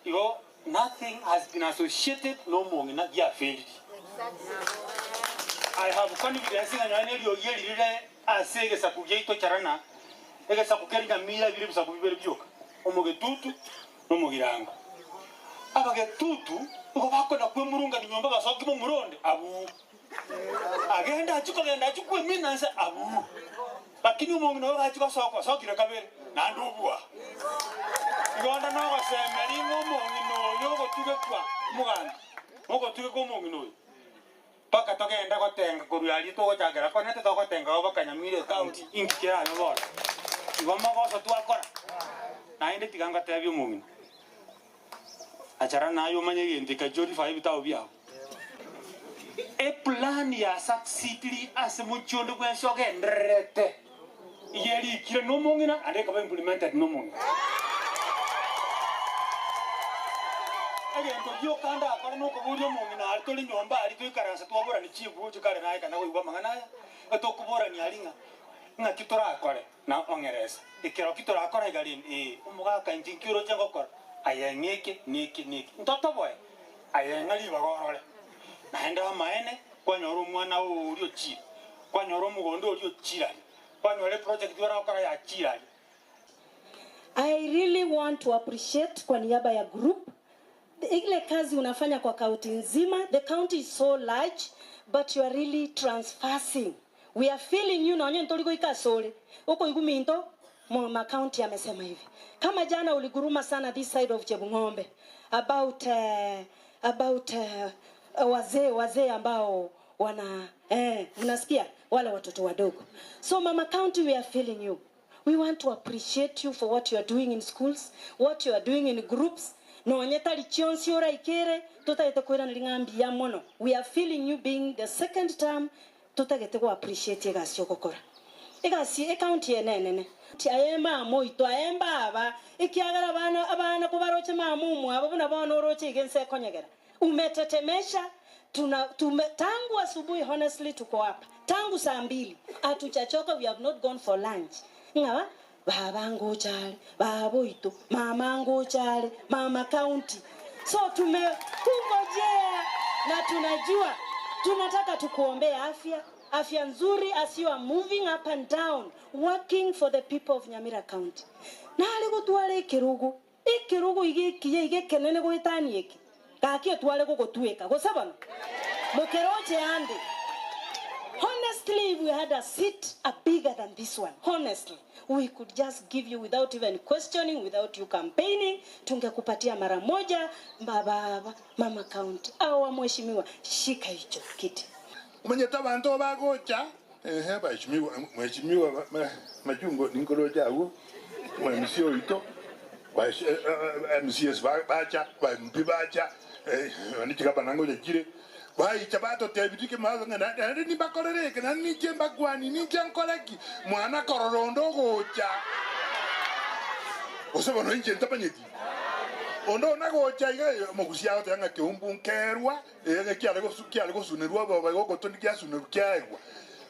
Igo nothing has been associated na omong'ina giaferiri. I have confidence ng'a nonye neriogi eri rire ase egesaku giaito charana, egesaku keria Nyamira bire ebisaku bibere bioka, omogetutu na omogirango. Abagetutu nigo bakona kwemurungania nyomba basoke momura onde abuu. Agende achie kogenda achie kwemina nse abuu. Lakini omong'ina oyo gachia gosoka, osokire kabere, naende obua. Igo onde nogosemeria ng'a omong'ina oyo ogotugekwa omogambi, ogotugekwa omong'ina oyo, mpaka togende gotenga korwa aria togochakera kone titogotenga agwo mpaka Nyamira ecounty, inki kerabe bono? Igo mogoso twakora, naende tiga ngotebie omong'ina, achara naye omanye egento ekachi orifae ebitabu biago. Eplan ya succeediri ase mochie onde bwensi ogendererete iga erikire nomong'ina naende ekaba implemented nomong'ina. Egento gioka ndakore nokoboria omong'ina aria tore nyomba aria toikaranse twaborani chibuchu kare naye ekana koigwa amang'ana aya, etokoborania aria ng'a ng'aki torakore na ong'eresa ekero ki torakore iga rende ee omogaka inche nki oroche ngokora aye ng'eke neke neke ntotoboe Aye ng'a ribaga orore, naende amaene, kwanyora omwana oo oria ochiire, kwanyora omogondo oria ochiire aria, kwanyora eproject oragokora yachiire aria. I really want to appreciate kwa niaba ya group ile kazi unafanya kwa county nzima, the county is so large but you are really transversing, we are feeling you nonye ntori goika asore okoigwa minto mama county amesema hivi kama jana uliguruma sana this side of Chebung'ombe about about wazee wazee ambao wana eh mnasikia wale watoto wadogo so mama county we are feeling you we want to appreciate you for what you are doing in schools what you are doing in groups nonye tari chionsi oraikere totagete koiraneria ng'a mbuya mono we are feeling you being the second term Totagete go appreciate egasi ogokora. Egasi ecounty eye nenene. Aye mama oito, aye mbaba, ekiagera abana abana kobaroche mama omwabo buna bono oroche iga ense ekonyegera. Umetetemesha, tuna tume tangu asubuhi honestly tuko hapa tangu saa mbili hatujachoka we have not gone for lunch ng'a baba ngocha are, baba oito, mama ngocha are, mama county. So tumekungojea na tunajua tunataka tukuombee afya, afya nzuri as you are moving up and down working for the people of Nyamira County. Nare gotwara ekerogo, ekerogo iga ekiya iga ekenene goetania eke, gaki otware gogotweka, gose bono? Mokeroche ande. Honestly if we had a seat a bigger than this one, honestly we could just give you without even questioning, without you campaigning, tungekupatia mara moja baba, mama county, our mheshimiwa, shika hicho kiti. Omanyete abanto bagocha, ehe, baheshimiwa, mheshimiwa Machungo ninkoroche agwo, omo-MC oito, MCAs bacha, ba MP bacha, naende chigavana ngocha chire, Baicha batotebirie kemaaso ng'a naende nimbakorere eke, naende ninche mbakwanie, ninche nkore ki? Mwana korora onde ogocha, gose bono inche ntamanyeti. Onde onagocha iga, omogusia agoteba ng'a keumbu nkerwa, ee, ng'a kiare gosu kiare gosunerwa oboba igo ogotwa ndigiasunerwa kiaegwa.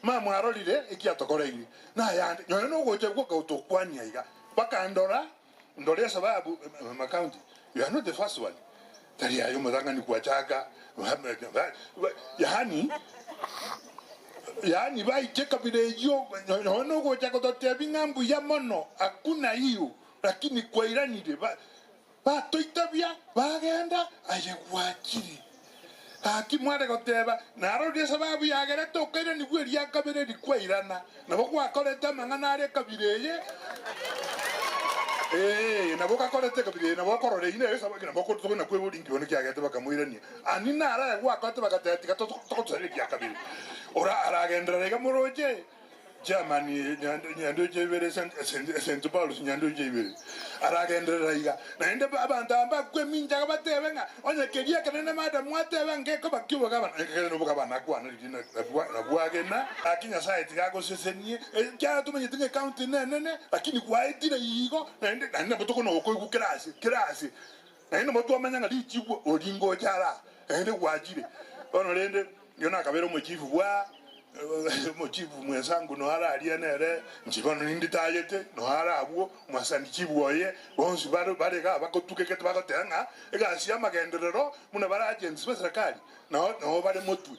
Ma mwarorire ekiatokoreire, nayande, nonya nogocha gwoka gotokwania iga. Bakandora. Ndore esababu mama county you are not the first one tari aye omotang'ani kwachaka yaani yaani baiche kabira eyio nonya nogocha gototebi ng'a mbuya mono hakuna hiyo lakini kwairanire batoitabia bagenda aye gwachire gaki mware goteba narorire esababu yagerete okairanigwa eria kabere eri kwairana Nabo gwakorete amang'ana aria ekabira eye, ee, nabo gakorete ekabira eye, nabo okorora eyio nere esababu, nabo tokona kweboria inki bono kiagerete bakamoirania. Ani naro aye gwakorete bagateba tiga togotosaria eria kabere. Ora aragenderera iga moroche chairman Nyandoche ibere St Paul's Nyandoche ibere aragenderera iga. Naende abanto aba mbakweminchaga batebe ng'a onye keria ekenene madam mwateba ngekoba ki'obogabana, ekegenene obogabana akwana riria nabwagena. Gaki Nyasae tiga agosesenie, ekiagera tomanyete ng'a ecounty nenene, lakini gwaetire igo, naende naende nabo tokona gokoigwa kera ase, kera ase. Naende nabo twamanya ng'a richibu oria ngocha ara, naende gwachire. Bono rende, oyio nakabeire omochifu bwa. Omochifu mwensango noyo araria nere, inche bono ninditayete, noyo are abwo, omwasani chifu oye, bonsi bare bare igaa bagotugegete bagoteba ng'a egasi y'amagenderero buna bare agents b'eserekari, nao nao bare motwe.